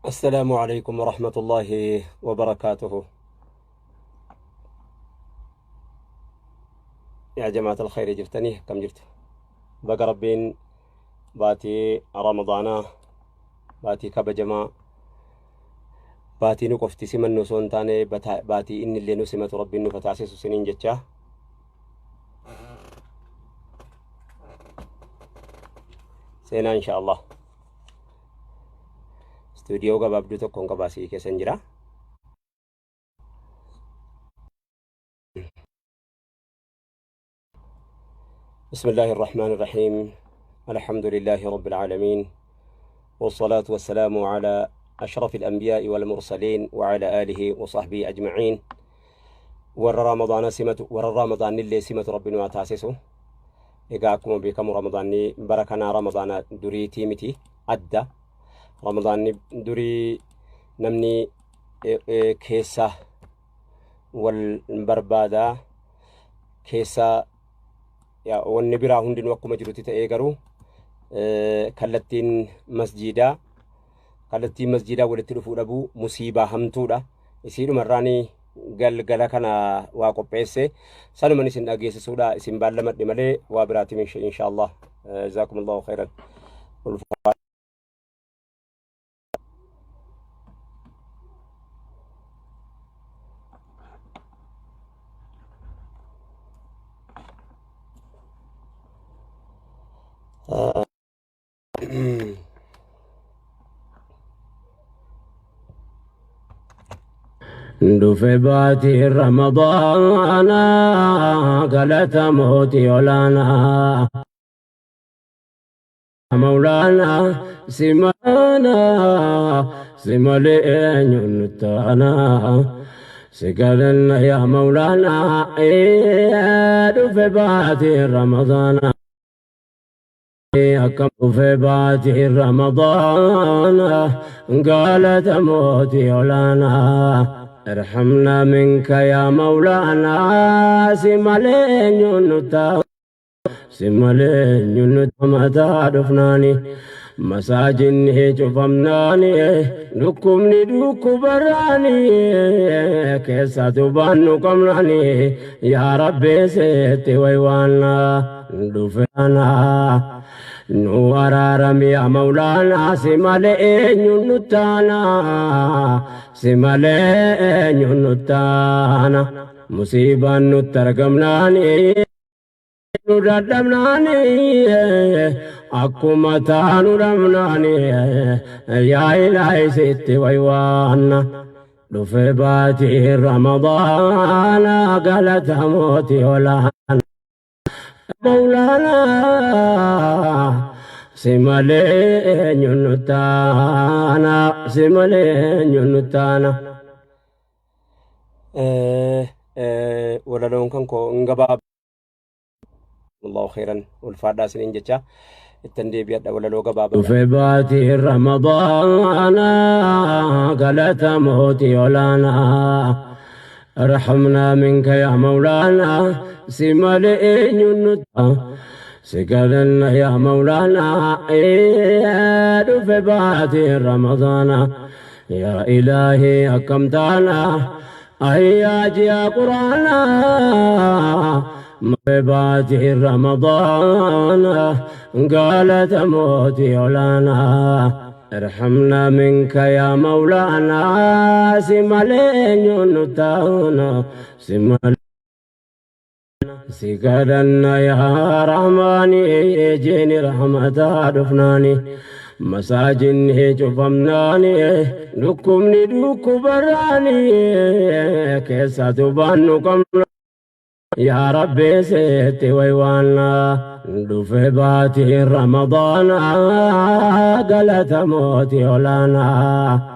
السلام عليكم ورحمة الله وبركاته. يا جماعة الخير، jirtanii akkam jirtu? Baga Rabbiin baatii Ramadaanaa, baatii kabajamaa, baatii nu qofti simannu osoo hin taane baatii inni illee nu simatu Rabbiin nu taasisu siniin jecha. Seenaa insha Allah. Istuudiyoo gabaabduu tokkoon qabaasii keessan jira. بسم الله الرحمن الرحيم، الحمد لله رب العالمين، والصلاة والسلام على أشرف الأنبياء والمرسلين وعلى آله وصحبه أجمعين. Warra Ramadaana simatu, warra Ramadaanni illee simatu Rabbi nu haa taasisu. Egaa akkuma beekamu Ramadaanni bara kanaa Ramadaana duriitii miti, adda. Ramadaanni durii namni keessa wal barbaada, keessa wanni biraa hundinuu akkuma jirutti ta'ee, garuu kallattiin masjiidaa walitti dhufuu dhabuu musiibaa hamtuudha. Isiidhuma irraanii galgala kana waa qopheesse, sanuman isin dhageessisuudha isin baallamadhe malee waa biraatim. Insha Allah, جزاكم الله خيرا. Dhufe baatii Ramadaana, galata mootii olaanaa. Mawlaanaa simaanaa, si malee eenyuun nutti aanaa? Si kadhanna yaa Mawlaanaa. Dhufe baatii Ramadaana. Akkam dhufe baatii Ramadaana, galata mootii olaanaa. ارحمنا منك يا مولانا. Si malee eenyuun nutti, si malee eenyuun nutti mataa dhufnaani? Masaajinni cufamnaani, dhukkubni dhukkubarraani, keessatu baannu qabnaani, yaa Rabbi seetti waywaannaa. Dhufeana nu araarami yaa Mawlaanaa. Si malee eenyuun nuttaana? Si malee eenyuun nuttaana? Musiibaan nutti argamnaani, nu dadhabnaani, akkuma taanu dhabnaani, yaa Ilaahi sitti waywaanna. Dhufe baatii Ramadaana, galata mootii olaana. Mawlaanaa, si malee eenyuun nuttaana? Si malee eenyuun nuttaana? Walaloon kan koo hin gabaab. الله خيرا, ulfaadhaa isiniin jecha ittan deebi'adha, walaloo gabaabaadha. Dhufe baatii Ramadaana, galata mootii olaanaa. ارحمنا منك يا مولانا. Si malee eenyuun nutti, si kadhanna yaa Mawlaanaa. Dhufe baatii Ramadaana, yaa Ilaahi akkam taana? Ayyaa ji'a Quraanaa. Dhufe baatii Ramadaana, galata mootii olaanaa. ارحمنا منك يا مولانا. Si malee eenyuun nuttaana? Si malee, si kadhanna yaa Rahmaani. Jeeni rahmataa dhufnaani, masaajinni cufamnaani, dhukkubni dhukkubarraani, keessatu baannu qabna, yaa Rabbi seetti waywaannaa. Dhufe baatii Ramadaana, galata mootii olaanaa.